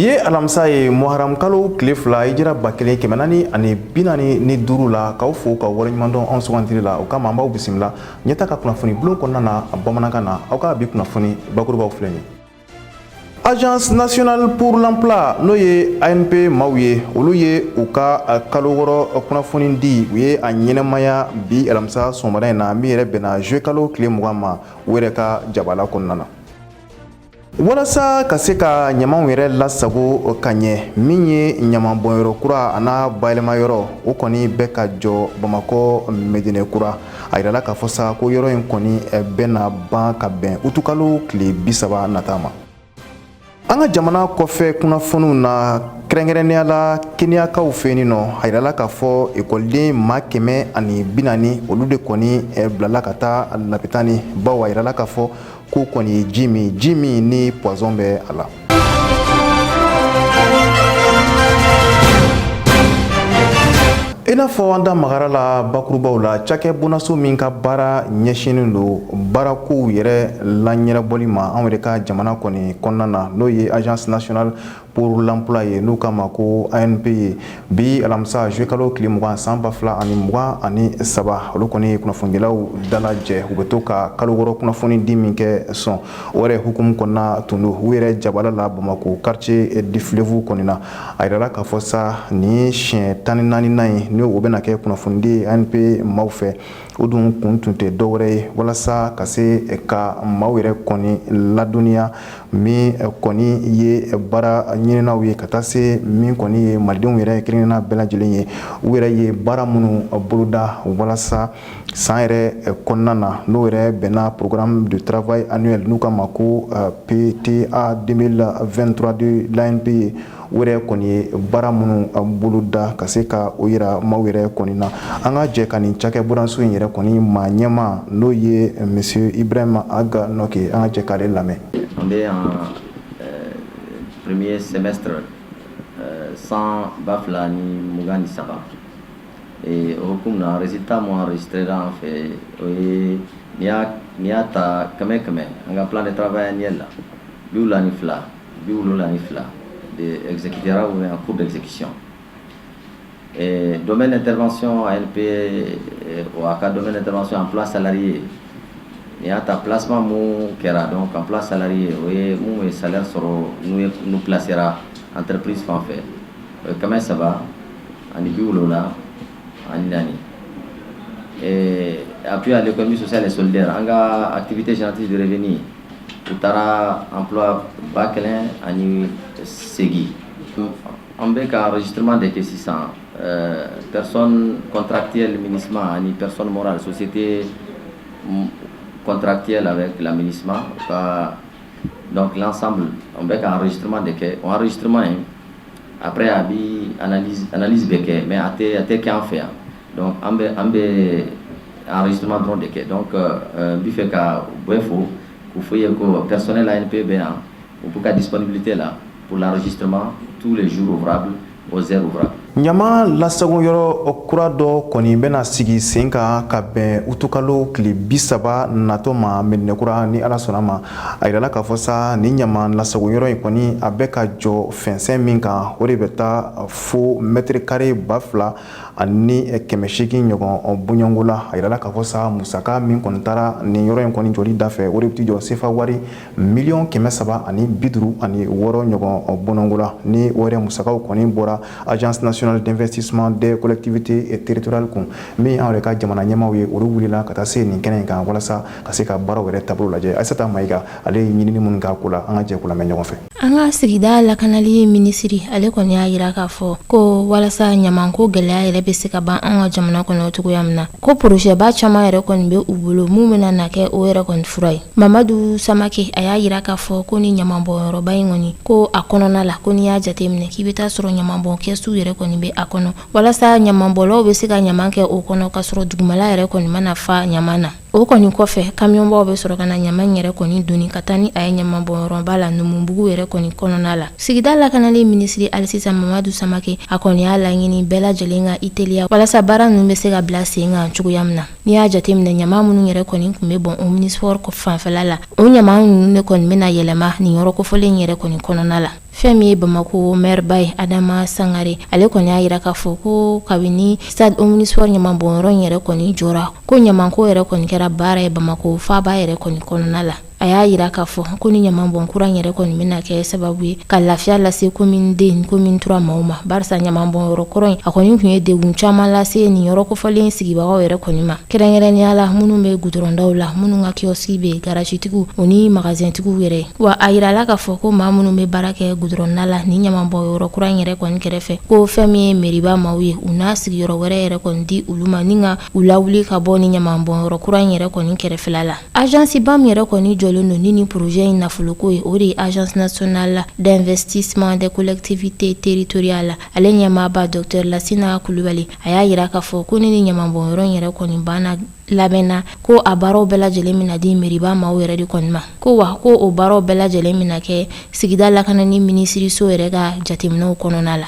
Bi ye alamisa ye, muharam kalo tile 2, hijira 1445 la. K'aw fo ka waleɲuman dɔn anw sugantili la. O kama, an b'aw bisimila Ɲɛta ka kunnafoni bulon kɔnɔna na bamanankan na. Aw ka bi kunnafoni bakurubaw filɛ nin ye. Agence nationale pour l'emploi, n'o ye ANPE maaw ye, olu ye u ka kalo 6 kunnafoni di, u ye a ɲɛnamaya bi alamisa sɔgɔmada in na, min yɛrɛ bɛnna juillet kalo tile 20 ma, u yɛrɛ ka jabala kɔnɔna na. Walasa ka se ka ɲamaw yɛrɛ lasago ka ɲɛ, min ye ɲamanbɔnyɔrɔ kura a n'a bayɛlɛmayɔrɔ, o kɔni bɛ ka jɔ Bamakɔ Medinɛ Kura. A yirala k'a fɔ sa ko yɔrɔ in kɔni bɛna ban ka bɛn utukalo tile 30 nata ma. An ka jamana kɔfɛ kunnafoniw na, kɛrɛnkɛrɛnnenya la Keniyakaw fɛ yen nɔ, a yirala k'a fɔ ekɔliden maa 140, olu de kɔni bilala ka taa lapitani, bawo a yirala k'a fɔ k'u kɔni ye ji min, ji min ni poison bɛ a la. I n'a fɔ an da magara la bakurubaw la, cakɛ bonnaso min ka baara ɲɛsinnen don baarakow yɛrɛ laɲɛnabɔli ma anw yɛrɛ ka jamana kɔni kɔnɔna na, n'o ye Agence nationale pour l'emploi ye, n'u k'a ma ko ANPE ye, bi alamisa juillet kalo tile 20 san 2023, olu kɔni ye kunnafonidilaw dalajɛ. U bɛ to ka kalo 6 kunnafoni di min kɛ sɔn, o yɛrɛ hukumu kɔnɔna tun don u yɛrɛ jabala la Bamakɔ quartier du Fleuve kɔni na. A yirala k'a fɔ sa nin siɲɛ 14nan ye ni o bɛna kɛ kunnafonidi ye ANPE maaw fɛ. O dun kun tun tɛ dɔwɛrɛ ye walasa ka se ka maaw yɛrɛ kɔni ladɔnniya min kɔni ye baara ɲininaw ye, ka taa se min kɔni ye malidenw yɛrɛ kelenkelenna bɛɛ lajɛlen ye, u yɛrɛ ye baara minnu boloda walasa san yɛrɛ kɔnɔna na, n'o yɛrɛ bɛnna programme de travail annuel, n'u k'a ma ko PTA 2023 de l'ANPE ye, u yɛrɛ kɔni ye baara minnu boloda, ka se ka o yira maaw yɛrɛ kɔni na. An ka jɛ ka nin cakɛ bonnaso in yɛrɛ kɔni maa ɲɛmaa, n'o ye monsieur Ibrahima Aga Nɔke, an ka jɛ k'ale lamɛn. An bɛ yan premier semestre san 2023, o hukumu na, résultat mun enregistré an fɛ, o ye n'i y'a ta kɛmɛ kɛmɛ, an ka plan de travail annuel la, 72, 72 de exécutera ou en cours d'exécution. Et domaine d'intervention ANPE, o a ka domaine d'intervention, emploi salarié, n'i y'a ta placement mun kɛra, donc emploi salarié, o ye mun ye salaire sɔrɔ, n'u ye n'u placera entreprise fan fɛ, o ye 374. Et appui à l'économie sociale et solidaire, an ka activité génératrice de revenus, u taara emploi 1008. An bɛ ka enregistrement de kɛ sisan, personne contractuelle MINUSMA ani personne morale, société contractuelle avec la MINUSMA ka, donc l'ensemble, an bɛ ka enregistrement de kɛ. O enregistrement in, après a bi analyse bɛ kɛ, mais a tɛ kɛ an fɛ yan. Donc an bɛ enregistrement dɔrɔn de kɛ. Donc n bɛ fɛ ka bɛɛ fo k'u fɔ ye ko personnel ANPE bɛ yan, u b'u ka disponibilité la pour l'enregistrement tous les jours ouvrables, aux heures ouvrables. Ɲama lasago yɔrɔ kura dɔ kɔni bɛna sigi sen kan ka bɛn utukalo tile 30 natɔ ma Medinɛkura, ni Ala sɔnna ma. A yirala k'a fɔ sa ni ɲama lasago yɔrɔ in kɔni, a bɛ ka jɔ fɛnsɛn min kan, o de bɛ taa fo mètre carré 2800 ɲɔgɔn bɔɲɔgɔnko la. A yirala k'a fɔ sa musaka min kɔni taara nin yɔrɔ in kɔni jɔli dafɛ, o de bɛ t'i jɔ sefa wari miliyɔn 356 ɲɔgɔn bɔɲɔgɔnko la, ni o yɛrɛ musakaw kɔni bɔra Agence nationale d'investissement des collectivités territoriales kun. Min an yɛrɛ ka jamana ɲɛmaaw ye, olu wulila ka taa se nin kɛnɛ in kan walasa ka se ka baaraw yɛrɛ taabolo lajɛ. Ayisata Mayiga, ale ye ɲinini minnu k'a ko la, an ka jɛ k'o lamɛn ɲɔgɔn fɛ. An ka sigida lakanali minisiri, ale kɔni y'a yira k'a fɔ ko walasa ɲamanko gɛlɛya yɛrɛ bɛ se ka ban an ka jamana kɔnɔ cogoya min na, ko projetba caman yɛrɛ kɔni bɛ u bolo mun bɛna na kɛ o yɛrɛ kɔni fura ye. Mamadu Samake, a y'a yira k'a fɔ ko ni ɲamanbɔnyɔrɔba in kɔni, ko a kɔnɔna la, ko n'i y'a jateminɛ k'i bɛ taa sɔrɔ ɲamanbɔn kɛsu yɛrɛ kɔni bɛ a kɔnɔ, walasa ɲamanbɔlaw bɛ se ka ɲaman kɛ o kɔnɔ ka sɔrɔ dugumala yɛrɛ kɔni mana fa ɲaman na. O kɔni kɔfɛ, kamiyɔnbaw bɛ sɔrɔ ka na ɲama in yɛrɛ kɔni doni ka taa ni a ye ɲamanbɔnyɔrɔba la Numubugu yɛrɛ kɔni kɔnɔna la. Sigida lakanali minisiri hali sisan, Mamadu Samake, a kɔni y'a laɲini bɛɛ lajɛlen ka i teliya walasa baara ninnu bɛ se ka bila sen kan cogoya min na. N'i y'a jateminɛ, ɲama minnu yɛrɛ kɔni tun bɛ bɔn Omnisports fanfɛla la, o ɲama ninnu de kɔni bɛna yɛlɛma nin yɔrɔ kofɔlen yɛrɛ kɔni kɔnɔna la. Fɛn min ye Bamakɔ mɛriba ye, Adama Sangare, ale kɔni y'a jira k'a fɔ ko kabini stade omnisport ɲamanbɔnyɔrɔ in yɛrɛ kɔni jɔra, ko ɲamanko yɛrɛ kɔni kɛra baara ye Bamakɔ faaba yɛrɛ kɔni kɔnɔna la. A y'a jira k'a fɔ ko ni ɲamanbɔn kura in yɛrɛ kɔni bɛna kɛ sababu ye ka lafiya lase commune 2 ni commune 3 maaw ma, barisa ɲamanbɔnyɔrɔ kɔrɔ in, a kɔni tun ye degun caman lase nin yɔrɔ kofɔlen sigibagaw yɛrɛ kɔni ma, kɛrɛnkɛrɛnnenya la minnu bɛ gudɔrɔndaw la, minnu ka kiosque bɛ yen, garagetigiw o ni magasintigiw yɛrɛ. Wa a yirala k'a fɔ ko maa minnu bɛ baara kɛ gudɔrɔnda la ni ɲamanbɔnyɔrɔ kura in yɛrɛ kɔni kɛrɛfɛ, ko fɛn min ye meriba maaw ye, u na sigiyɔrɔ wɛrɛ yɛrɛ kɔni di olu ma ni ka u lawuli ka bɔ ni ɲamanbɔnyɔrɔ kura in yɛrɛ kɔni kɛrɛfɛla la. Agence ba min yɛrɛ kɔni jɔlen don ni nin projet in nafoloko ye, o de ye Agence nationale d'investissement des collectivités territoriales. Ale ɲɛmaaba, docteur Lasina Kulubali, a y'a jira k'a fɔ ko ni nin ɲamanbɔnyɔrɔ in yɛrɛ kɔni banna labɛnna, ko a baaraw bɛɛ lajɛlen bɛna di meriba maaw yɛrɛ de kɔni ma, ko wa ko o baaraw bɛɛ lajɛlen bɛna kɛ sigida lakanani minisiriso yɛrɛ ka jateminɛw kɔnɔna la.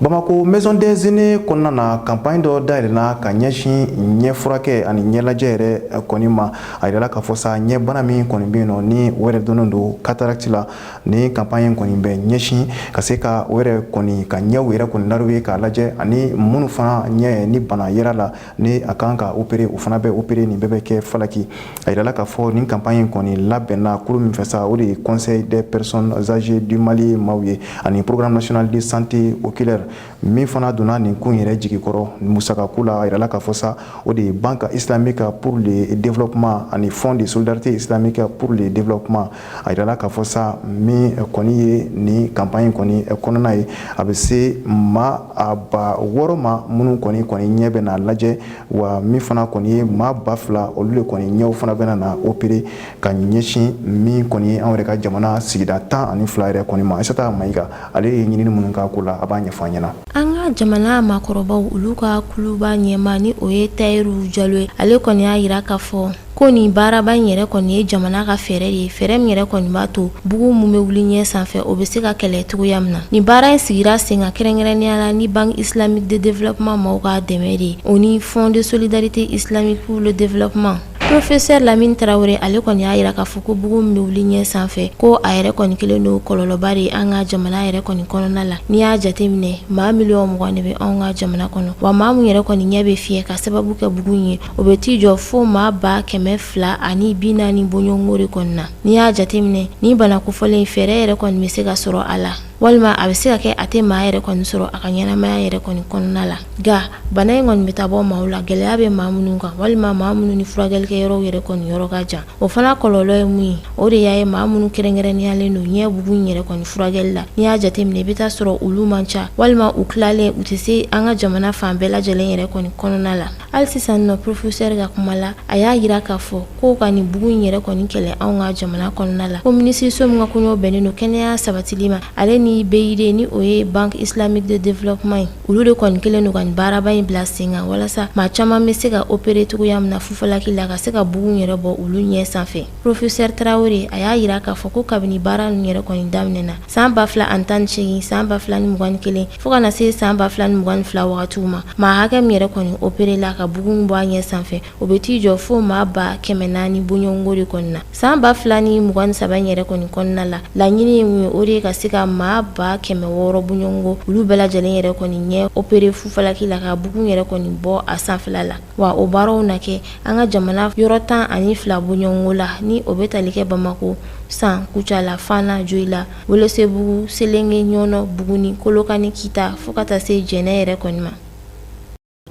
Bamakɔ Maison des Aînés kɔnɔna na, campagne dɔ dayɛlɛnna ka ɲɛsin ɲɛfurakɛ ani ɲɛlajɛ yɛrɛ kɔni ma. A yirala k'a fɔ sa, ɲɛbana min kɔni bɛ yen nɔ, ni o yɛrɛ dɔnnen don cataracte la, ni campagne in kɔni bɛ ɲɛsin ka se ka o yɛrɛ kɔni ka ɲɛw yɛrɛ kɔni laroye k'a lajɛ, ani minnu fana ɲɛ ni bana yera la, ni a kan ka opérer, o fana bɛ opérer. Nin bɛɛ bɛ kɛ falaki. A yirala k'a fɔ nin campagne in kɔni labɛnna kulu min fɛ sa, o de ye Conseil des personnes âgées du Mali maaw ye, ani Programme national de santé oculaire. Min fana donna nin kun yɛrɛ jigi kɔrɔ musakako la, a yirala k'a fɔ sa, o de ye Banque islamique pour le développement ani Fonds de solidarité islamique pour le développement. A yirala k'a fɔ sa, min kɔni ye nin campagne kɔni kɔnɔna ye, a bɛ se maa a 6000 ma minnu kɔni ɲɛ bɛ n'a lajɛ, wa min fana kɔni ye maa 2000, olu de kɔni ɲɛw fana bɛna na opérer ka ɲɛsin min kɔni ye anw yɛrɛ ka jamana sigida 12 yɛrɛ kɔni ma. Aïssata Maïga, ale ye ɲinini minnu k'a ko la, a b'a ɲɛfɔ an ɲɛna. An ka jamana maakɔrɔbaw, olu ka kuluba ɲɛmaa, ni o ye Tayiru Jalo ye, ale kɔni y'a jira k'a fɔ ko nin baaraba in yɛrɛ kɔni ye jamana ka fɛɛrɛ de ye, fɛɛrɛ min yɛrɛ kɔni b'a to bugun min bɛ wuli ɲɛ sanfɛ, o bɛ se ka kɛlɛ cogoya min na. Nin baara in sigira sen kan kɛrɛnkɛrɛnnenya la ni Banque islamique de développement maaw ka dɛmɛ de ye, o ni Fonds de solidarité islamique pour le développement. Professeur Lamine Tarawele, ale kɔni y'a jira k'a fɔ ko bugun min bɛ wuli ɲɛ sanfɛ, ko a yɛrɛ kɔni kɛlen don kɔlɔlɔba de ye an ka jamana yɛrɛ kɔni kɔnɔna la. N'i y'a jateminɛ, maa miliyɔn 20 de bɛ anw ka jamana kɔnɔ, wa maa min yɛrɛ kɔni ɲɛ bɛ fiyɛ ka sababu kɛ bugun ye, o bɛ t'i jɔ fo maa 240 bɔɲɔgɔnko de kɔni na. N'i y'a jateminɛ, ni bana kofɔlen, fɛɛrɛ yɛrɛ kɔni bɛ se ka sɔrɔ a la, walima a bɛ se ka kɛ a tɛ maa yɛrɛ kɔni sɔrɔ a ka ɲɛnamaya yɛrɛ kɔni kɔnɔna la. Nka bana in kɔni bɛ taa bɔ maaw la, gɛlɛya bɛ maa minnu kan, walima maa minnu ni furakɛlikɛ yɔrɔw yɛrɛ kɔni yɔrɔ ka jan. O fana kɔlɔlɔ ye mun ye? O de y'a ye maa minnu kɛrɛnkɛrɛnneyalen don ɲɛ bugun yɛrɛ kɔni furakɛli la, n'i y'a jateminɛ, i bɛ taa sɔrɔ olu man ca, walima u tilalen, u tɛ se an ka jamana fan bɛɛ lajɛlen yɛrɛ kɔni kɔnɔna la. Hali sisan nɔ, professeur ka kuma la, a y'a jira k'a fɔ ko ka nin bugun in yɛrɛ kɔni kɛlɛ anw ka jamana kɔnɔna la, ko minisiriso min ka koɲɛw bɛnnen don kɛnɛya sabatili ma, ale ni BID, ni o ye Banque islamique de développement ye, olu de kɔni kɛlen don ka nin baaraba in bila sen kan, walasa maa caman bɛ se ka opérer cogoya min na fufalaki la, ka se ka bugun yɛrɛ bɔ olu ɲɛ sanfɛ. Professeur Tarawele, a y'a jira k'a fɔ ko kabini baara ninnu yɛrɛ kɔni daminɛna san 2018, san 2021, fo ka na se san 2022 wagatiw ma, maa hakɛ min yɛrɛ kɔni opéré la ka bugun bɔ a ɲɛ sanfɛ, o bɛ t'i jɔ fo maa 400 bɔɲɔgɔnko de kɔni na. San 2023 in yɛrɛ kɔni kɔnɔna la, laɲini ye mun ye? O de ye ka se ka maa 600 bɔɲɔgɔnko, olu bɛɛ lajɛlen yɛrɛ kɔni ɲɛ opéré fufalaki la, ka bugun yɛrɛ kɔni bɔ a sanfɛla la. Wa o baaraw na kɛ an ka jamana yɔrɔ 12 bɔɲɔgɔnko la, ni o bɛ tali kɛ Bamakɔ, San, Kucala, Fana, Joyila, Welesebugu, Selenge, Ɲɔnɔ, Buguni, Kolokani, Kita, fo ka taa se Jɛnɛ yɛrɛ kɔni ma.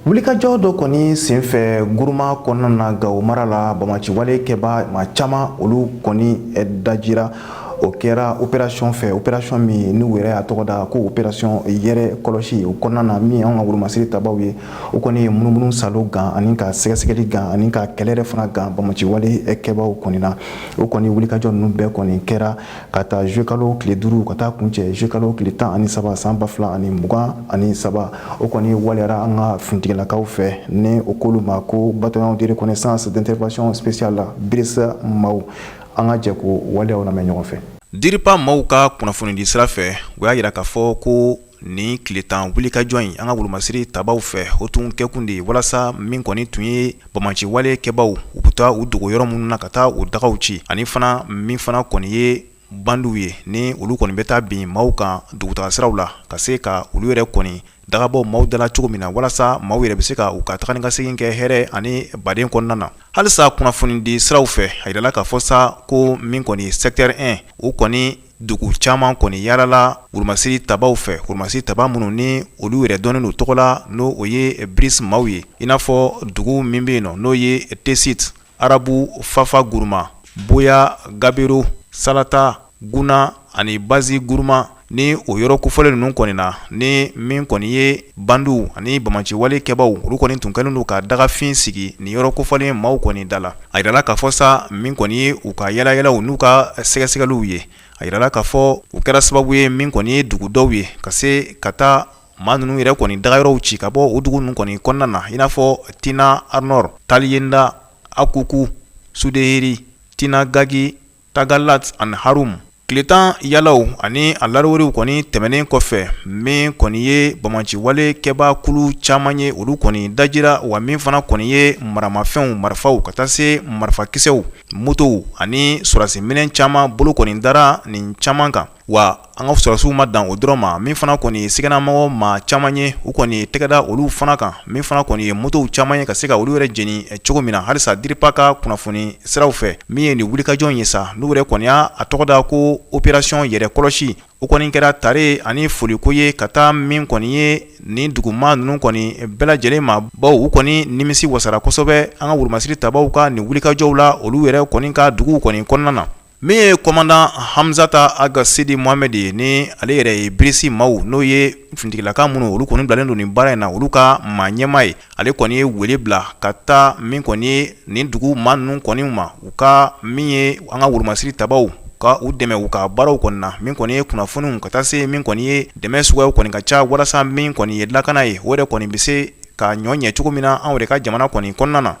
Wulikajɔ dɔ kɔni senfɛ Guruma kɔnɔna na, Gawo mara la, bamaciwale kɛba maa caman, olu kɔni dajira. O kɛra opération fɛ, opération min n'u yɛrɛ y'a tɔgɔ da ko opération yɛrɛ kɔlɔsi. O kɔnɔna na, min anw ka wolomasiri tabaw ye, o kɔni ye munumunu salo gan, ani ka sɛgɛsɛgɛli gan, ani ka kɛlɛ yɛrɛ fana gan bamaciwale kɛbaw kɔni na. O kɔni wulikajɔ ninnu bɛɛ kɔni kɛra ka taa juillet kalo tile 5 ka taa kuncɛ juillet kalo tile 13 san 2023. O kɔni waleyara an ka finitigilakaw fɛ, ni o k'olu ma ko Bataillon de reconnaissance d'intervention spéciale, BRIS maaw. An ka jɛ k'o waleyaw lamɛn ɲɔgɔn fɛ. DIRPA maaw ka kunnafonidi sira fɛ, u y'a jira k'a fɔ ko nin tile 10 wulikajɔ in, an ka wolomasiri tabaw fɛ, o tun kɛkun de ye walasa min kɔni tun ye bamaciwale kɛbaw, u bɛ taa u dogo yɔrɔ minnu na, ka taa u dagaw ci, ani fana min fana kɔni ye bandiw ye, ni olu kɔni bɛ taa bin maaw kan dugutaga siraw la, ka se ka olu yɛrɛ kɔni dagabɔ maaw da la cogo min na, walasa maaw yɛrɛ bɛ se ka u ka taga ni ka segin kɛ hɛrɛ ani baden kɔnɔna na. Halisa kunnafoni di siraw fɛ, a yirala k'a fɔ sa ko min kɔni secteur 1, o kɔni dugu caman kɔni yaalala wolomasiri tabaw fɛ, wolomasiri taba minnu ni olu yɛrɛ dɔnnen don tɔgɔ la, n'o o ye BRIS maaw ye, i n'a fɔ dugu min bɛ yen nɔ, n'o ye Tesit, Arabu, Fafa, Guruma, Boya, Gabero, Salata, Guna ani Bazi Guruma. Ni o yɔrɔ kofɔlen ninnu kɔni na, ni min kɔni ye bandiw ani banbaanciwale kɛbaw, olu kɔni tun kɛlen don ka dagafin sigi nin yɔrɔ kofɔlen maaw kɔni da la. A yirala k'a fɔ sa, min kɔni ye u ka yaalayalaw n'u ka sɛgɛsɛgɛliw ye, a yirala k'a fɔ u kɛra sababu ye min kɔni ye dugu dɔw ye ka se ka taa maa ninnu yɛrɛ kɔni dagayɔrɔw ci ka bɔ o dugu ninnu kɔni kɔnɔna na, i n'a fɔ Tina Arnor, Taliyenda, Akuku, Sudeheri, Tina Gagi, Tagalat ani Harum. Tile 10 yalaw ani a larawuriw kɔni tɛmɛnen kɔfɛ, min kɔni ye banbaanciwale kɛbaa kulu caman ye, olu kɔni dajira. Wa min fana kɔni ye maramafɛnw, marifaw, ka taa se marifakisɛw, motow ani sɔrɔdasi minɛn caman bolo kɔni dara nin caman kan. Wa an ka sɔrɔdasiw ma dan o dɔrɔn ma, min fana kɔni ye siganamɔgɔ maa caman ye, u kɔni tɛgɛ da olu fana kan, min fana kɔni ye motow caman ye ka se ka olu yɛrɛ jeni cogo min na. Halisa DIRPA ka kunnafoni siraw fɛ, min ye nin wulikajɔ ye sa, n'u yɛrɛ kɔni y'a tɔgɔ da ko opération yɛrɛ kɔlɔsi, o kɔni kɛra tare ani foliko ye ka taa min kɔni ye nin duguma ninnu kɔni bɛɛ lajɛlen ma, bawo u kɔni nimisi wasara kosɛbɛ an ka wolomasiri tabaw ka nin wulikajɔw la, olu yɛrɛ kɔni ka duguw kɔni kɔnɔna na. Min ye commandant Hamzata Ag Sidi Mohamed ye, ni ale yɛrɛ ye BRIS maaw, n'o ye finitigilaka minnu olu kɔni bilalen don nin baara in na, olu ka maa ɲɛmaa ye, ale kɔni ye wele bila ka taa min kɔni ye nin dugu maa ninnu kɔni ma, u ka min ye an ka wolomasiri tabaw ka u dɛmɛ u ka baaraw kɔni na, min kɔni ye kunnafoniw, ka taa se min kɔni ye dɛmɛ suguyaw kɔni ka ca, walasa min kɔni ye lakana ye, o yɛrɛ kɔni bɛ se ka ɲɔ ɲɛ cogo min na anw yɛrɛ ka jamana kɔni kɔnɔna na.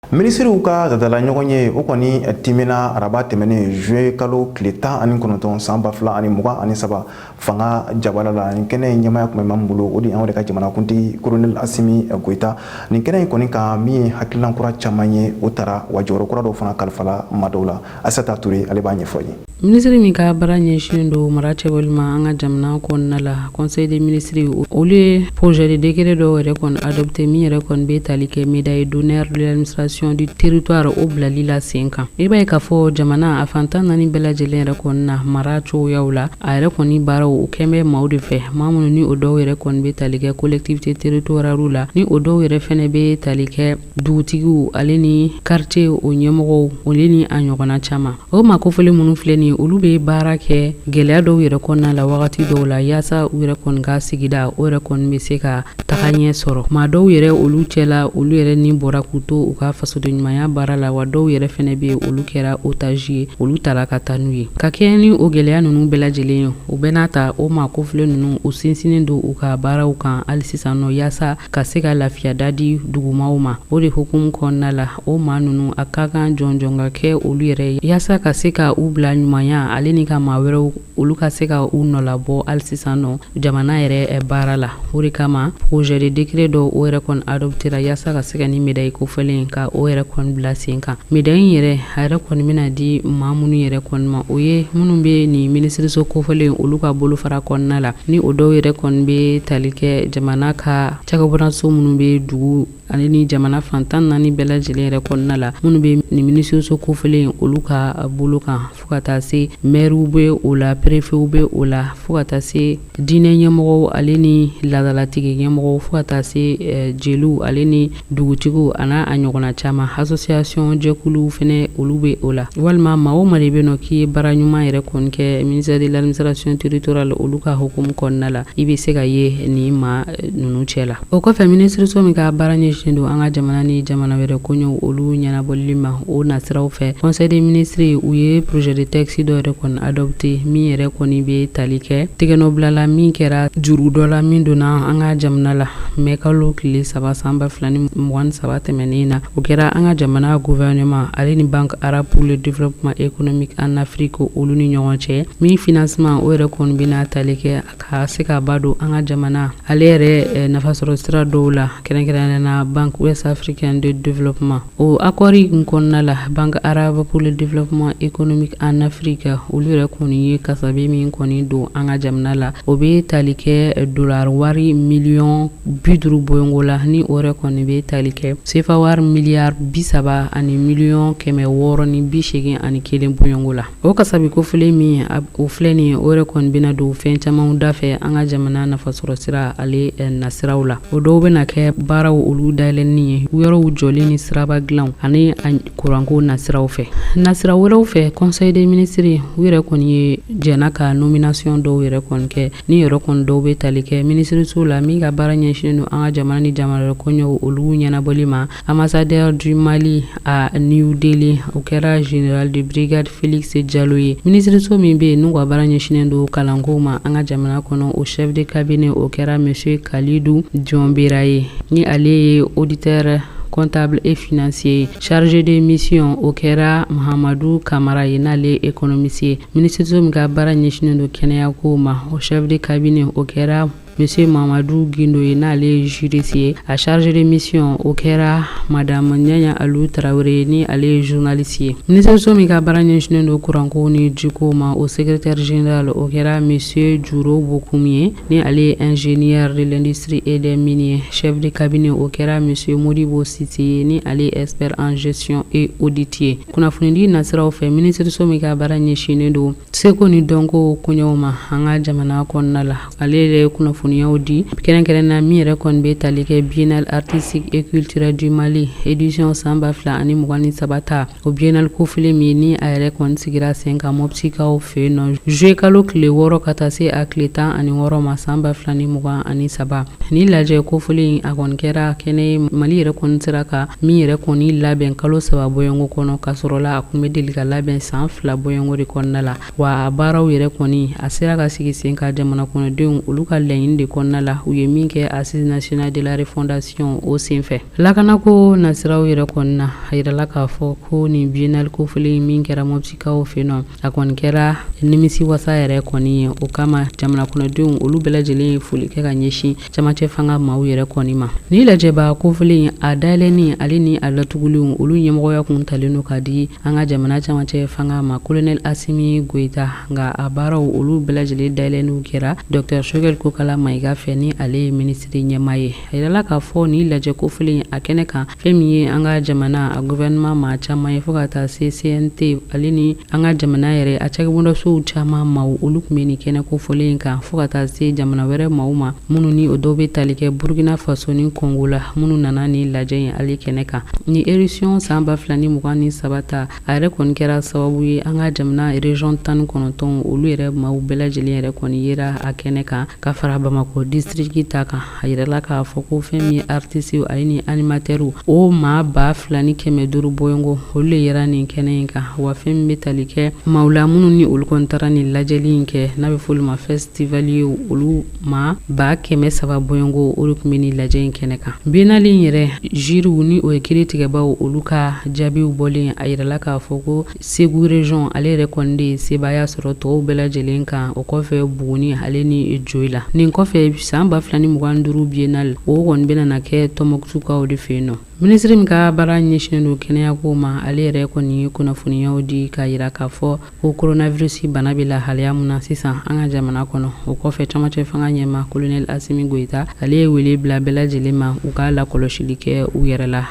Minisiriw ka dadala ɲɔgɔn ye, o kɔni timina araba tɛmɛnen, juillet kalo tile 19 san 2023, fanga jabala la. Nin kɛnɛ in ɲɛmaaya tun bɛ maa min bolo, o de y'anw yɛrɛ ka jamanakuntigi colonel Asimi Goyita. Nin kɛnɛ in kɔni kan, min ye hakilina kura caman ye, o taara wa jɔyɔrɔ kura dɔw fana kalifala maa dɔw la. Asata Ture, ale b'a ɲɛfɔ ye. Minisiri min ka baara ɲɛsinnen don mara cɛbɔli ma an ka jamana kɔnɔna la, conseil des ministres, olu ye projet de décret dɔw yɛrɛ kɔni adopté, min yɛrɛ kɔni bɛ tali kɛ médaille d'honneur de l'administration du territoire, o bilali la sen kan. I b'a ye k'a fɔ jamana a fan 14 bɛɛ lajɛlen yɛrɛ kɔni na, mara cogoyaw la, a yɛrɛ kɔni baaraw o kɛn bɛ maaw de fɛ, maa minnu ni o dɔw yɛrɛ kɔni bɛ tali kɛ collectivité territoriale la, ni o dɔw yɛrɛ fɛnɛ bɛ tali kɛ dugutigiw ale ni quartier o ɲɛmɔgɔw, olu ni a ɲɔgɔnna caman. O maa kofɔlen minnu filɛ nin, olu bɛ baara kɛ gɛlɛya dɔw yɛrɛ kɔnɔna la wagati dɔw la, yaasa u yɛrɛ kɔni ka sigida o yɛrɛ kɔni bɛ se ka taga ɲɛ sɔrɔ. Maa dɔw yɛrɛ olu cɛla, olu yɛrɛ ni bɔra k'u to u ka fasoden ɲumanya baara la, wa dɔw yɛrɛ fɛnɛ bɛ yen, olu kɛra otage ye, olu tara ka taa n'u ye. Ka kɛɲɛ ni o gɛlɛya ninnu bɛɛ lajɛlen ye, o bɛɛ n'a ta, o maa kofɔlen ninnu, u sinsinnen don u ka baaraw kan hali sisan nɔ, yaasa ka se ka lafiya da di dugumaw ma. O de hukumu kɔnɔna la, o maa ninnu, a ka kan jɔnjɔn ka kɛ olu yɛrɛ ye, yaasa ka se ka u bila ɲumanya ale ni ka maa wɛrɛw, olu ka se ka u nɔlabɔ hali sisan nɔ jamana yɛrɛ baara la. O de kama projet de décret dɔw, o yɛrɛ kɔni adoptera, yaasa ka se ka ni médaille kofɔlen ka o yɛrɛ kɔni bila sen kan. Médaille in yɛrɛ, a yɛrɛ kɔni bɛna di maa minnu yɛrɛ kɔni ma, o ye minnu bɛ nin minisiriso kofɔlen olu ka bolofara kɔnɔna la, ni o dɔw yɛrɛ kɔni bɛ tali kɛ jamana ka cakɛbɔnnaso minnu bɛ dugu ale ni jamana fan 14 bɛɛ lajɛlen yɛrɛ kɔnɔna la, minnu bɛ nin minisiriso kofɔlen olu ka bolo kan, fo ka taa se mɛriw bɛ o la, perefew bɛ o la, fo ka taa se diinɛ ɲɛmɔgɔw ale ni laadalatigi ɲɛmɔgɔw, fo ka taa se jeliw ale ni dugutigiw an'a a ɲɔgɔnna caman. Association jɛkuluw fɛnɛ, olu bɛ o la, walima maa o maa de bɛ nɔ k'i ye baara ɲuman yɛrɛ kɔni kɛ ministère de l'administration territoriale olu ka hukumu kɔnɔna la, i bɛ se ka ye nin maa ninnu cɛ la. O kɔfɛ, minisiriso min ka baara ɲɛsinnen don an ka jamana ni jamana wɛrɛ koɲɛw olu ɲɛnabɔli ma, o nasiraw fɛ, conseil des ministres, u ye projet de texte dɔ yɛrɛ kɔni adopté, min yɛrɛ kɔni bɛ tali kɛ tɛgɛnɔbila la min kɛra juru dɔ la min donna an ka jamana la mɛ kalo tile 3 san 2023 tɛmɛnen na. O kɛra an ka jamana gouvernement ale ni Banque arabe pour le développement économique en Afrique olu ni ɲɔgɔn cɛ, min financement o yɛrɛ kɔni bɛna tali kɛ ka se ka ba don an ka jamana ale yɛrɛ nafasɔrɔ sira dɔw la, kɛrɛnkɛrɛnnenya na. Banque Ouest Africaine de Développement. O accord in kɔnɔna la, Banque Arabe pour le Développement Économique en Afrique, olu yɛrɛ kɔni ye kasabi min kɔni don an ka jamana la, o bɛ tali kɛ dollar wari miliyɔn 50 bɔɲɔgɔnko la, ni o yɛrɛ kɔni bɛ tali kɛ sefa wari miliyari 30 ni miliyɔn 681 bɔɲɔgɔnko la. O kasabi kofɔlen min o filɛ nin ye, o yɛrɛ kɔni bɛna don fɛn camanw da fɛ an ka jamana nafasɔrɔ sira ale nasiraw la. O dɔw bɛna kɛ baaraw olu dayɛlɛnni ye, yɔrɔw jɔli ni siraba dilanw ani kuranko nasiraw fɛ. Nasira wɛrɛw fɛ, Conseil des ministres u yɛrɛ kɔni ye jɛnna ka nomination dɔw yɛrɛ kɔni kɛ, ni yɛrɛ kɔni dɔw bɛ tali kɛ minisiriso la min ka baara ɲɛsinnen don an ka jamana ni jamana wɛrɛ koɲɛw olu ɲɛnabɔli ma. Ambassadeur du Mali à New Delhi, o kɛra général de brigade Félix Diallo ye. Minisiriso min bɛ yen n'u ka baara ɲɛsinnen don kalanko ma an ka jamana kɔnɔ, o chef de cabinet, o kɛra monsieur Kalidou Diombera ye, ni ale ye auditeur comptable et financier. Chargé de mission, o kɛra Mahamadou Kamara ye, n'ale ye économiste ye. Minisiriso min ka baara ɲɛsinnen don kɛnɛyako ma, o chef de cabinet, o kɛra monsieur Mamadou Guindo ye, n'ale ye juriste ye. A chargé de mission, o kɛra madame Ɲaɲa Alu Tarawele, ni ale ye journaliste ye. Minisiriso min ka baara ɲɛsinnen don kuranko ni jiko ma, o secrétaire général, o kɛra monsieur Juro Bokum ye, ni ale ye ingénieur de l'industrie et des mines ye. Chef de cabinet, o kɛra monsieur Modibo Sise ye, ni ale ye expert en gestion et audit ye. Kunnafonidi nasiraw fɛ, minisiriso min ka baara ɲɛsinnen don seko ni dɔnko koɲɛw ma an ka jamana kɔnɔna la, ale yɛrɛ ye kunnafoniyaw di, kɛrɛnkɛrɛnna min yɛrɛ kɔni bɛ tali kɛ Biennale artistique et culturelle du Mali édition san 2023 ta. O biennale kofɔlen min, ni a yɛrɛ kɔni sigira sen kan Moptikaw fɛ yen nɔ juillet kalo tile 6 ka taa se a tile 16 ma san 2023, ni lajɛ kofɔlen a kɔni kɛra kɛnɛ ye Mali yɛrɛ kɔni sera ka min yɛrɛ kɔni labɛn kalo 3 bɔɲɔgɔnko kɔnɔ, ka sɔrɔ la a kun bɛ deli ka labɛn san 2 bɔɲɔgɔnko de kɔnɔna la. Wa a baaraw yɛrɛ kɔni a sera ka sigi sen ka jamana kɔnɔdenw olu ka laɲini de kɔnɔna la, u ye min kɛ Assise nationale de la refondation o senfɛ. Lakanako nasiraw yɛrɛ kɔni na, a yirala k'a fɔ ko nin biennale kofɔlen min kɛra Moptikaw fɛ nɔ, a kɔni kɛra nimisi wasa yɛrɛ kɔni ye. O kama jamana kɔnɔdenw olu bɛɛ lajɛlen ye foli kɛ ka ɲɛsin camancɛ fanga maaw yɛrɛ kɔni ma. Ni lajɛba kofɔlen a dayɛlɛnni ale ni a latugulenw olu ɲɛmɔgɔya kun talen don ka di an ka jamana camancɛ fanga ma, colonel Asimi Goyita, nka a baaraw olu bɛɛ lajɛlen dayɛlɛnniw kɛra docteur Choguel Kokala Mayiga fɛ, ni ale ye minisiri ɲɛmaa ye. A yirala k'a fɔ ni lajɛ kofɔlen a kɛnɛ kan, fɛn min ye an ka jamana a gouvernement maa caman ye, fo ka taa se CNT ale ni an ka jamana yɛrɛ a cakɛbondasow caman maaw, olu tun bɛ nin kɛnɛ kofɔlen in kan, fo ka taa se jamana wɛrɛ maaw ma minnu ni o dɔw bɛ tali kɛ Burkina Faso ni Congo la, minnu nana ni lajɛ in ale kɛnɛ kan. Ni édition san 2023 ta, a yɛrɛ kɔni kɛra sababu ye an ka jamana région 19 olu yɛrɛ maaw bɛɛ lajɛlen yɛrɛ kɔni yera a kɛnɛ kan, ka fara Bamakɔ district ta kan. A yirala k'a fɔ ko fɛn min ye artistes ale ni animateurs, o maa 2500 bɔɲɔgɔn, olu le yera nin kɛnɛ in kan. Wa fɛn min bɛ tali kɛ maaw la minnu ni olu kɔni taara nin lajɛli in kɛ, n'a bɛ fɔ olu ma festivalier, olu maa 300 000 bɔɲɔgɔn, o de tun bɛ nin lajɛ in kɛnɛ kan. Biennale in yɛrɛ jury, ni o ye kiiritigɛbaw olu ka jaabiw bɔlen, a yirala k'a fɔ ko Segu région ale yɛrɛ kɔni de ye sebaaya sɔrɔ tɔw bɛɛ lajɛlen kan, o kɔfɛ Buguni ale ni Joyila. Nin kɔfɛ, san 2025 biennale o kɔni bɛna na kɛ Tɔnbukutukaw de fɛ yen nɔ. Minisiri min ka baara ɲɛsinnen don kɛnɛyako ma, ale yɛrɛ kɔni ye kunnafoniyaw di k'a yira k'a fɔ ko coronavirus bana bɛ lahalaya min na sisan an ka jamana kɔnɔ. O kɔfɛ, camancɛ fanga ɲɛmaa colonel Asimi Goyita, ale ye wele bila bɛɛ lajɛlen ma u ka lakɔlɔsili kɛ u yɛrɛ la.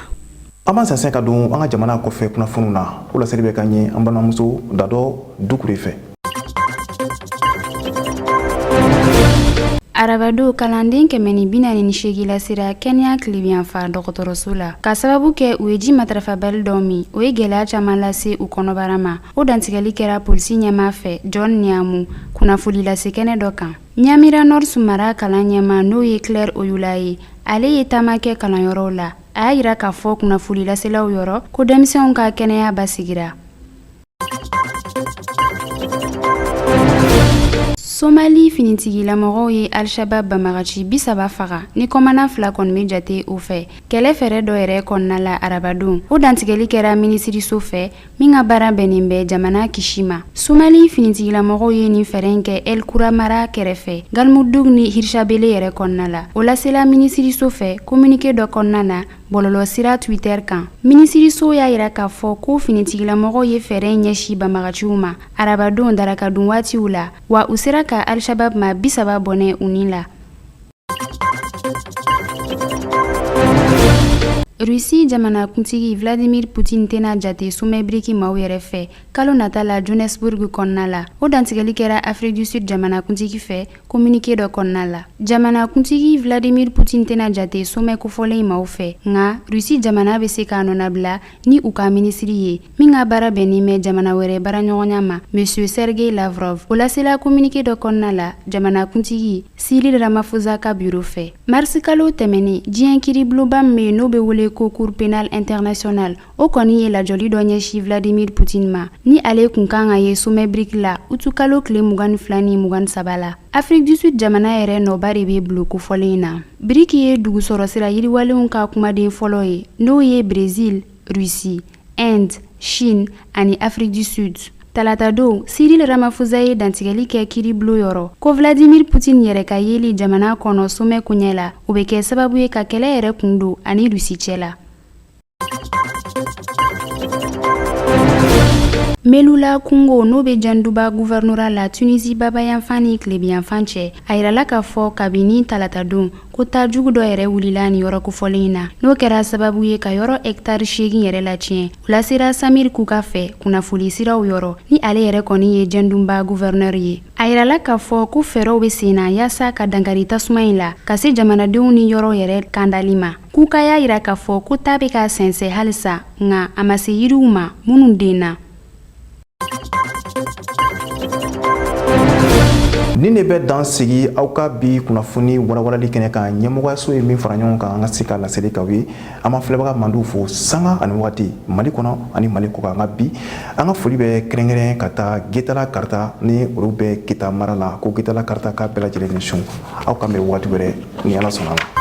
An b'an sɛnsɛn ka don an ka jamana kɔfɛ kunnafoniw na. O laseli bɛ ka ɲɛ an balimamuso Dadɔ Dukure fɛ. Arabadon, kalanden 148 lasera kɛnɛya tilebinyanfan dɔgɔtɔrɔso la ka sababu kɛ u ye ji matarafabali dɔ min, o ye gɛlɛya caman lase u kɔnɔbara ma. O dantigɛli kɛra polisi ɲɛmaa fɛ, John Niamu, kunnafoni lase kɛnɛ dɔ kan. Nyamira Nord mara kalan ɲɛmaa, n'o ye Claire Oyula ye, ale ye taama kɛ kalanyɔrɔw la. A y'a yira k'a fɔ kunnafoni laselaw yɔrɔ ko denmisɛnw ka kɛnɛya basigira. Somali finitigilamɔgɔw ye Al-Shabaab banbagaci 30 faga, ni kɔmana fila kɔni bɛ jate o fɛ, kɛlɛ fɛɛrɛ dɔ yɛrɛ kɔnɔna la arabadon. O dantigɛli kɛra minisiriso fɛ min ka baara bɛnnen bɛ jamana kisi ma. Somali finitigilamɔgɔw ye nin fɛɛrɛ in kɛ El Kura mara kɛrɛfɛ, Galmudug ni Hirshabelle yɛrɛ kɔnɔna la. O lasela minisiriso fɛ communiqué dɔ kɔnɔna na. bɔlɔlɔsira Twitter kan. Minisiriso y'a yira k'a fɔ ko finitigilamɔgɔw ye fɛɛrɛ in ɲɛsin banbagaciw ma arabadon darakadun waatiw la, wa u sera ka Al-Shabab maa 30 bɔnɛ u ni la. Russie jamanakuntigi Vladimir Putin tɛna jate sommet BRICS maaw yɛrɛ fɛ kalo nata la Johannesburg kɔnɔna la. O dantigɛli kɛra Afrique du Sud jamanakuntigi fɛ communiqué dɔ kɔnɔna la. Jamanakuntigi Vladimir Putin tɛna jate sommet kofɔlen in maaw fɛ, nka Russie jamana bɛ se k'a nɔnabila ni u ka minisiri ye min ka baara bɛnnen bɛ jamana wɛrɛ baaraɲɔgɔnya ma, Monsieur Sergei Lavrov. O lasela communiqué dɔ kɔnɔna la jamanakuntigi Cyril Ramaphosa ka bureau fɛ. Mars kalo tɛmɛnen, diɲɛ kiiribulonba min bɛ yen n'o bɛ wele ko Cour pénale internationale, o kɔni ye lajɔli dɔ ɲɛsin Vladimir Poutine ma, ni ale kun kan ka ye sommet BRICS la utukalo tile 22 ni 23 la. Afrique du Sud jamana yɛrɛ nɔba de bɛ bulon kofɔlen in na. BRICS ye dugu sɔrɔsira yiriwalenw ka kumaden fɔlɔ ye, n'o ye Brésil, Russie, Inde, Chine ani Afrique du Sud. Talatadon, Cyril Ramaphosa ye dantigɛli kɛ kiiribulon yɔrɔ ko Vladimir Poutine yɛrɛ ka yeli jamana kɔnɔ sommet koɲɛ la, o bɛ kɛ sababu ye ka kɛlɛ yɛrɛ kun don ani Russie cɛ la. Melula kungo n'o bɛ Janduba gouvernorat la Tunisie babayanfan ni tilebiyanfan cɛ, a yirala k'a fɔ kabini talatadon ko ta jugu dɔ yɛrɛ wulila nin yɔrɔ kofɔlen in na, n'o kɛra sababu ye ka yɔrɔ hɛkitari 8 yɛrɛ latiɲɛ. O lasera Samir Kuka fɛ kunnafoli siraw yɔrɔ, ni ale yɛrɛ kɔni ye Jandunba gouverneur ye. A yirala k'a fɔ ko fɛɛrɛw bɛ sen na yaasa ka dankari tasuma in la ka se jamanadenw ni yɔrɔ yɛrɛ kandali ma. Kuka y'a yira k'a fɔ ko ta bɛ ka sɛnsɛn halisa, nka a ma se yiriw ma minnu denna. Nin de bɛ dan sigi aw ka bi kunnafoni walawalali kɛnɛ kan, ɲɛmɔgɔyaso ye min fara ɲɔgɔn kan an ka se ka laseli k'aw ye. An b'a filɛbaga mandiw fo sanga ani waati, Mali kɔnɔ ani Mali kɔkan. An ka bi an ka foli bɛ kɛrɛnkɛrɛn ka taa Getala Karata ni olu bɛ Kita mara la, ko Getala Karata k'a bɛɛ lajɛlen ni su. Aw k'an bɛn waati wɛrɛ ni Ala sɔnna ma.